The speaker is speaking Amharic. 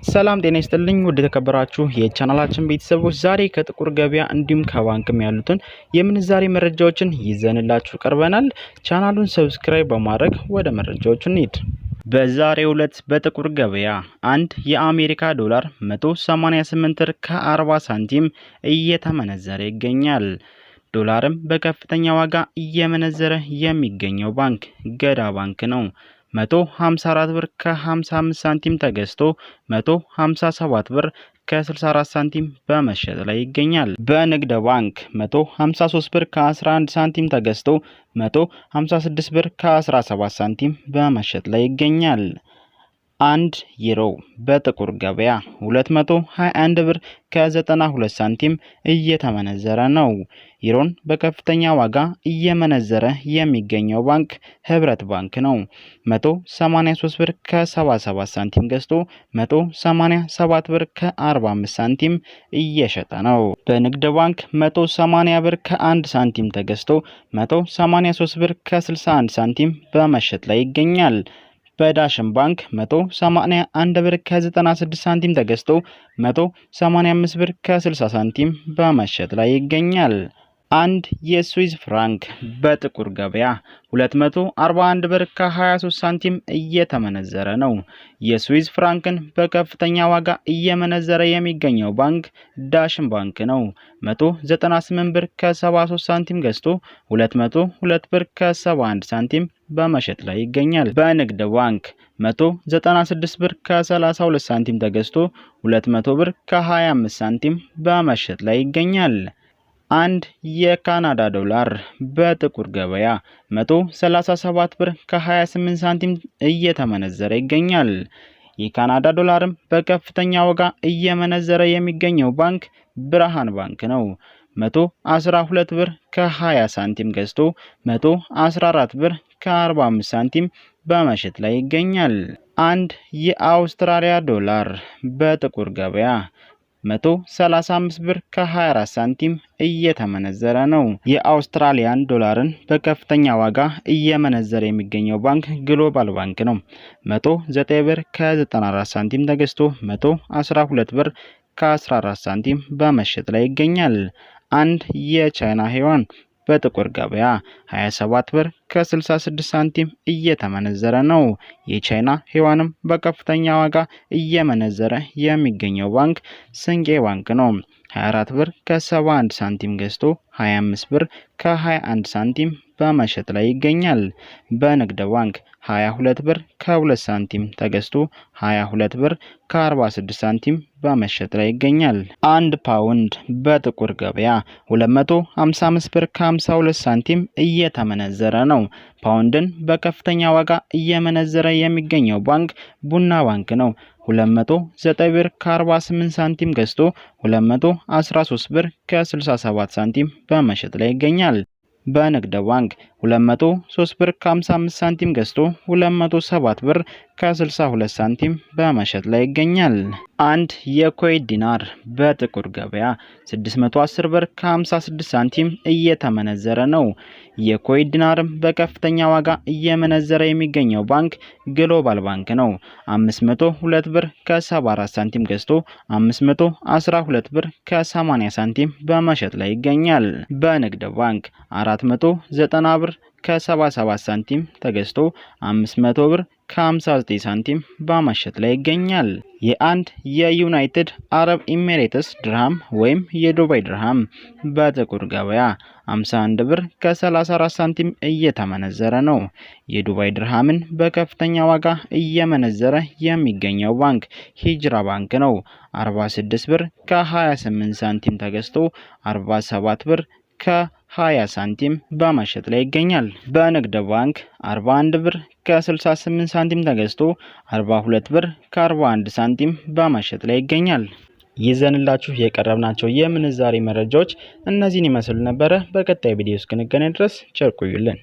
ሰላም ጤና ይስጥልኝ ውድ የተከበራችሁ የቻናላችን ቤተሰቦች፣ ዛሬ ከጥቁር ገበያ እንዲሁም ከባንክም ያሉትን የምንዛሬ መረጃዎችን ይዘንላችሁ ቀርበናል። ቻናሉን subscribe በማድረግ ወደ መረጃዎቹ እንሂድ። በዛሬው ዕለት በጥቁር ገበያ አንድ የአሜሪካ ዶላር 188 ብር ከ40 ሳንቲም እየተመነዘረ ይገኛል። ዶላርም በከፍተኛ ዋጋ እየመነዘረ የሚገኘው ባንክ ገዳ ባንክ ነው። 154 ብር ከ55 ሳንቲም ተገዝቶ 157 ብር ከ64 ሳንቲም በመሸጥ ላይ ይገኛል። በንግድ ባንክ 153 ብር ከ11 ሳንቲም ተገዝቶ 156 ብር ከ17 ሳንቲም በመሸጥ ላይ ይገኛል። አንድ ዩሮ በጥቁር ገበያ 221 ብር ከ92 ሳንቲም እየተመነዘረ ነው። ዩሮን በከፍተኛ ዋጋ እየመነዘረ የሚገኘው ባንክ ህብረት ባንክ ነው። 183 ብር ከ77 ሳንቲም ገዝቶ 187 ብር ከ45 ሳንቲም እየሸጠ ነው። በንግድ ባንክ 180 ብር ከ1 ሳንቲም ተገዝቶ 183 ብር ከ61 ሳንቲም በመሸጥ ላይ ይገኛል። በዳሽን ባንክ 181 ብር ከ96 ሳንቲም ተገዝቶ 185 ብር ከ60 ሳንቲም በመሸጥ ላይ ይገኛል። አንድ የስዊዝ ፍራንክ በጥቁር ገበያ 241 ብር ከ23 ሳንቲም እየተመነዘረ ነው። የስዊዝ ፍራንክን በከፍተኛ ዋጋ እየመነዘረ የሚገኘው ባንክ ዳሽን ባንክ ነው። 198 ብር ከ73 ሳንቲም ገዝቶ 202 ብር ከ71 ሳንቲም በመሸጥ ላይ ይገኛል። በንግድ ባንክ 196 ብር ከ32 ሳንቲም ተገዝቶ 200 ብር ከ25 ሳንቲም በመሸጥ ላይ ይገኛል። አንድ የካናዳ ዶላር በጥቁር ገበያ 137 ብር ከ28 ሳንቲም እየተመነዘረ ይገኛል። የካናዳ ዶላርም በከፍተኛ ዋጋ እየመነዘረ የሚገኘው ባንክ ብርሃን ባንክ ነው። 112 ብር ከ20 ሳንቲም ገዝቶ 114 ብር ከ45 ሳንቲም በመሸጥ ላይ ይገኛል። አንድ የአውስትራሊያ ዶላር በጥቁር ገበያ 135 ብር ከ24 ሳንቲም እየተመነዘረ ነው። የአውስትራሊያን ዶላርን በከፍተኛ ዋጋ እየመነዘረ የሚገኘው ባንክ ግሎባል ባንክ ነው። 109 ብር ከ94 ሳንቲም ተገዝቶ 112 ብር ከ14 ሳንቲም በመሸጥ ላይ ይገኛል። አንድ የቻይና ዩዋን በጥቁር ገበያ 27 ብር ከ66 ሳንቲም እየተመነዘረ ነው። የቻይና ዩዋንም በከፍተኛ ዋጋ እየመነዘረ የሚገኘው ባንክ ስንቄ ባንክ ነው። 24 ብር ከ71 ሳንቲም ገዝቶ 25 ብር ከ21 ሳንቲም በመሸጥ ላይ ይገኛል። በንግድ ባንክ 22 ብር ከ2 ሳንቲም ተገዝቶ 22 ብር ከ46 ሳንቲም በመሸጥ ላይ ይገኛል። አንድ ፓውንድ በጥቁር ገበያ 255 ብር ከ52 ሳንቲም እየተመነዘረ ነው። ፓውንድን በከፍተኛ ዋጋ እየመነዘረ የሚገኘው ባንክ ቡና ባንክ ነው። 209 ብር ከ48 ሳንቲም ገዝቶ 213 ብር ከ67 ሳንቲም በመሸጥ ላይ ይገኛል። በንግድ ባንክ 203 ብር ከ55 ሳንቲም ገዝቶ 207 ብር ከ62 ሳንቲም በመሸጥ ላይ ይገኛል። አንድ የኩዌት ዲናር በጥቁር ገበያ 610 ብር ከ56 ሳንቲም እየተመነዘረ ነው። የኩዌት ዲናርም በከፍተኛ ዋጋ እየመነዘረ የሚገኘው ባንክ ግሎባል ባንክ ነው። 502 ብር ከ74 ሳንቲም ገዝቶ 512 ብር ከ80 ሳንቲም በመሸጥ ላይ ይገኛል። በንግድ ባንክ 490 ብር ከ77 ሳንቲም ተገዝቶ 500 ብር ከ59 ሳንቲም በመሸጥ ላይ ይገኛል። የአንድ የዩናይትድ አረብ ኤሚሬትስ ድርሃም ወይም የዱባይ ድርሃም በጥቁር ገበያ 51 ብር ከ34 ሳንቲም እየተመነዘረ ነው። የዱባይ ድርሃምን በከፍተኛ ዋጋ እየመነዘረ የሚገኘው ባንክ ሂጅራ ባንክ ነው። 46 ብር ከ28 ሳንቲም ተገዝቶ 47 ብር ከ20 ሳንቲም በመሸጥ ላይ ይገኛል። በንግድ ባንክ 41 ብር ከ68 ሳንቲም ተገዝቶ 42 ብር ከ41 ሳንቲም በመሸጥ ላይ ይገኛል። ይዘንላችሁ የቀረብናቸው የምንዛሬ መረጃዎች እነዚህን ይመስሉ ነበረ። በቀጣይ ቪዲዮ እስክንገናኝ ድረስ ቸር ቆዩልን።